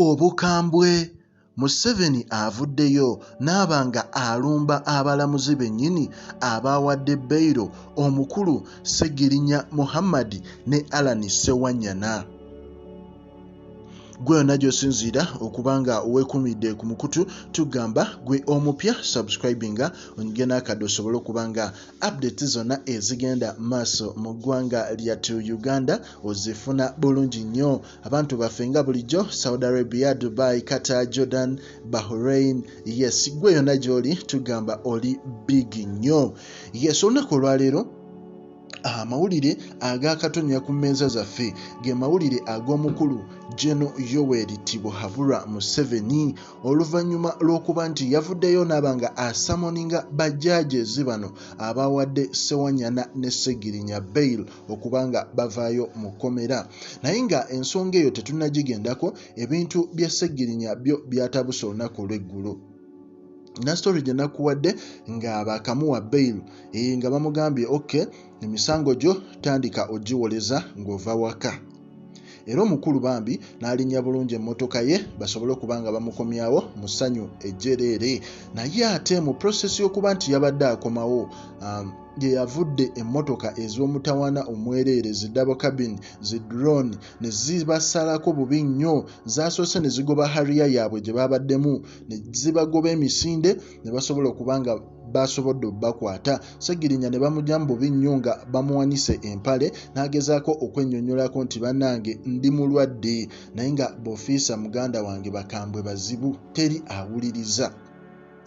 Obukambwe! Museveni avuddeyo n'aba nga alumba abalamuzi bennyini abaawadde beyiro omukulu Ssegirinya Muhammad ne Allan Ssewanyana. Gwe yonna gy'osinziira okuba nga weekuumidde ku mukutu tugamba gwe omupya subscribinga onyige n'akadde osobole okuba nga updates zonna ezigenda maaso mu ggwanga lyattu Uganda ozifuna bulungi nnyo. Abantu baffe nga bulijjo Saudi Arabia, Dubai, Qatar, Jordan, Bahrain, yes gwe yonna gy'oli tugamba oli big nnyo. Yes olunaku olwaleero amawulire agakatonya ku mmeeza zaffe ge mawulire ag'omukulu General Yoweri Tibuhaburwa Museveni oluvannyuma lw'okuba nti yavuddeyo n'aba nga asamoninga ba judges bano abawadde Ssewanyana ne Ssegirinya bail okuba nga bavaayo mu kkomera. Naye nga ensonga eyo tetunnagigendako, ebintu bya Ssegirinya byo byatabuse olunaku olw'eggulo. Na story gye nakuwadde nga baakamuwa bail nga bamugambye okay emisango gyo tandika ogiwoleza ng'ova waka. Era omukulu bambi n'alinnya bulungi emmotoka ye basobole okuba nga bamukomyawo mu ssanyu ejjereere. Naye ate mu process y'okuba nti yabadde akomawo gye yavudde emmotoka ez'omutawaana omwereere zi double cabin zi drone ne zibasalako bubi nnyo. Zaasoose ne zigoba Harrier yaabwe gye babaddemu ne zibagoba emisinde ne basobola okuba nga basobodde obbakwata. Ssegirinya ne bamuggyamu bubi nnyo nga bamuwanise empale n'agezaako okwennyonnyolako nti bannange ndi mulwadde naye nga b'ofiisa muganda wange bakambwe bazibu teri awuliriza.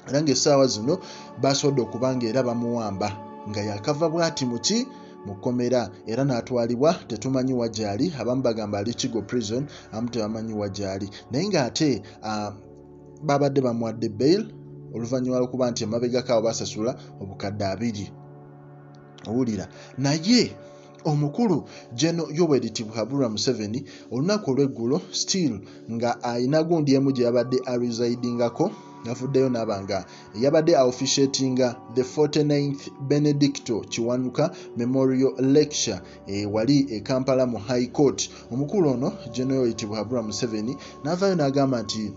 Era ng'essaawa zino basobodde okuba nga era bamuwamba nga yakava bw'ati muki mu kkomera era n'atwalibwa tetumanyi wa gy'ali. Abamu bagamba ali Kigo prison, abamu tebamanyi wa gy'ali. Naye ng'ate babadde bamuwadde bail oluvannyuma lw'okuba nti emabegako awo basasula obukadde 20. Owulira naye omukulu General Yoweri Tibuhaburwa Museveni olunaku olw'eggulo still nga ayina gundi emu gye yabadde aresidingako yavuddeyo n'aba nga yabadde aofficiatinga the 49th Benedicto Kiwanuka Memorial Lecture wali e Kampala mu High Court. Omukulu ono General Yoweri Tibuhaburwa Museveni n'avaayo n'agamba nti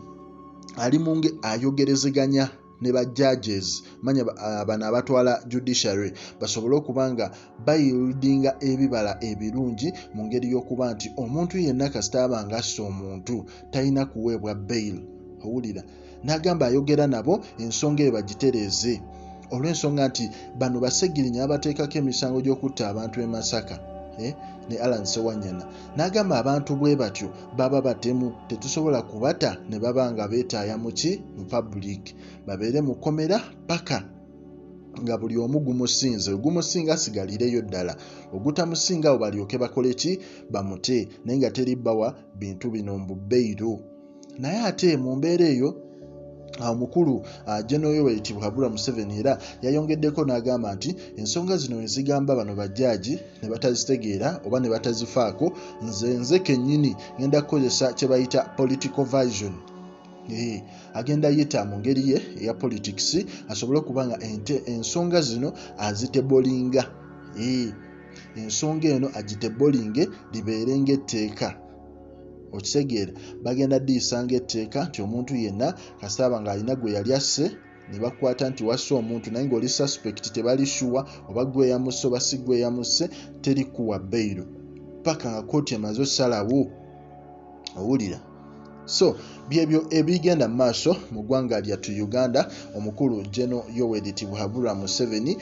ali mu nge ayogerezeganya ne ba judges manya bano abatwala judiciary basobole okuba nga bayieldinga ebibala ebirungi mu ngeri y'okuba nti omuntu yenna kasita aba nga asse omuntu talina kuweebwa bail. Owulira n'agamba ayogera nabo ensonga eyo bagitereeze olw'ensonga nti bano Bassegirinya babateekako emisango gy'okutta abantu e Masaka ne Allan Ssewanyana. N'agamba abantu bwe batyo baba batemu tetusobola kubata ne baba nga beetaaya muki mu public babeere mu kkomera paka nga buli omu gumusinze ogumusinga asigalireyo ddala ogutamusinga awo balyoke bakole ki bamute naye nga teri bawa bintu bino mbu beyiro. Naye ate mu mbeera eyo omukulu General Yoweri Tibuhaburwa Museveni era yayongeddeko n'agamba nti ensonga zino ezigamba bano bajjaaji ne batazitegeera oba ne batazifaako nze kennyini ngenda kukozesa kye bayita political version. Agenda yita mu ngeri ye eya politics asobole okuba nga ensonga zino azitebolinga. Ensonga eno agitebolinge libeere ng'etteeka. Okitegeera bagenda ddiyisa ng'etteeka nti omuntu yenna kasita ng'alina gwe yali asse ne bakwata nti wasse omuntu naye ng'oli suspect tebali sure oba gwe yamusse oba si gwe yamusse teri kuwa beyiro paka nga kkooti emaze ossalawo. Owulira so byebyo ebigenda mu maaso mu ggwanga lyattu Uganda. Omukulu General Yoweri Tibuhaburwa Museveni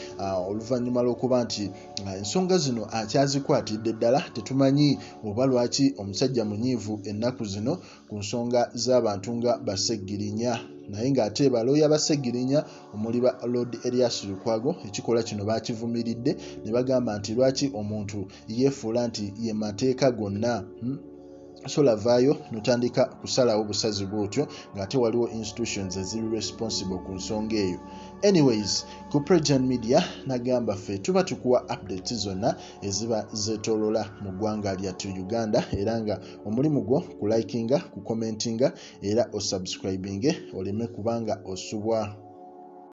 oluvannyuma lw'okuba nti ensonga zino akyazikwatidde ddala tetumanyi oba lwaki omusajja munyiivu ennaku zino ku nsonga z'abantu nga Bassegirinya. Naye ng'ate balooya Bassegirinya omuli ba Lord Erias Lukwago ekikolwa kino baakivumiridde ne bagamba nti lwaki omuntu yeefuula nti ye mateeka gonna So lavaayo n'otandika kusalawo busazi bw'otyo ng'ate waliwo institutions eziri responsible ku nsonga eyo. Anyways, ku Pregen Media nagamba ffe tuba tukuwa updates zonna eziba zeetooloola mu ggwanga lyattu Uganda era nga omulimu gwo kulikinga, kucommentinga era osubscribinge oleme kubanga osubwa.